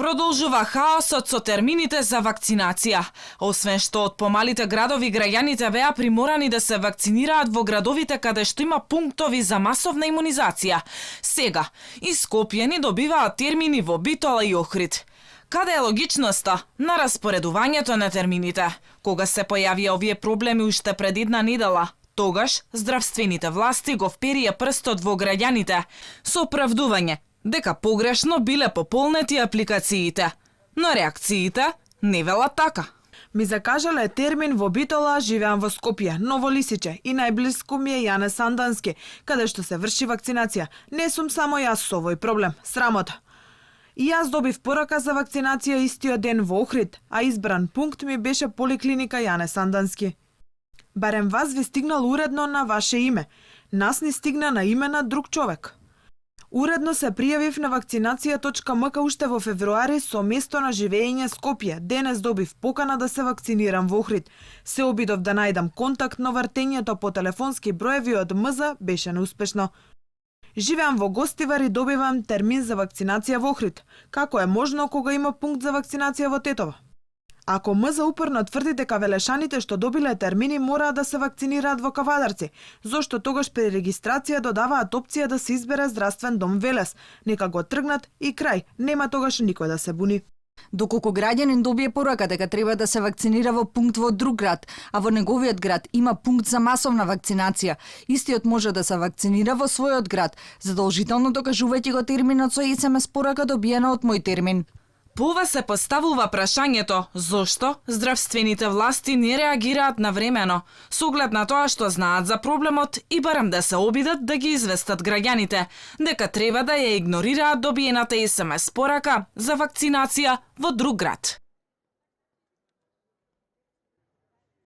Продолжува хаосот со термините за вакцинација. Освен што од помалите градови граѓаните беа приморани да се вакцинираат во градовите каде што има пунктови за масовна имунизација, сега и Скопје ни добиваат термини во Битола и Охрид. Каде е логичноста на распоредувањето на термините? Кога се појавија овие проблеми уште пред една недела, тогаш здравствените власти го вперија прстот во граѓаните со оправдување дека погрешно биле пополнети апликациите, но реакциите не велат така. Ми закажале термин во Битола, живеам во Скопје, Ново Лисиче и најблиску ми е Јане Сандански, каде што се врши вакцинација. Не сум само јас со овој проблем, срамота. И јас добив порака за вакцинација истиот ден во Охрид, а избран пункт ми беше поликлиника Јане Сандански. Барем вас ви стигнал уредно на ваше име, нас ни стигна на име на друг човек. Уредно се пријавив на вакцинација.мк уште во февруари со место на живење Скопје. Денес добив покана да се вакцинирам во Охрид. Се обидов да најдам контакт, но вртењето по телефонски броеви од МЗ беше неуспешно. Живеам во Гостивар и добивам термин за вакцинација во Охрид. Како е можно кога има пункт за вакцинација во Тетово? Ако МЗ упорно тврди дека велешаните што добиле термини мораат да се вакцинираат во Кавадарци, зошто тогаш при регистрација додаваат опција да се избере здравствен дом Велес? Нека го тргнат и крај, нема тогаш никој да се буни. Доколку граѓанин добие порака дека треба да се вакцинира во пункт во друг град, а во неговиот град има пункт за масовна вакцинација, истиот може да се вакцинира во својот град, задолжително докажувајќи го терминот со SMS порака добиена од мој термин. По ова се поставува прашањето зошто здравствените власти не реагираат навремено, со оглед на тоа што знаат за проблемот и барем да се обидат да ги известат граѓаните дека треба да ја игнорираат добиената SMS порака за вакцинација во друг град.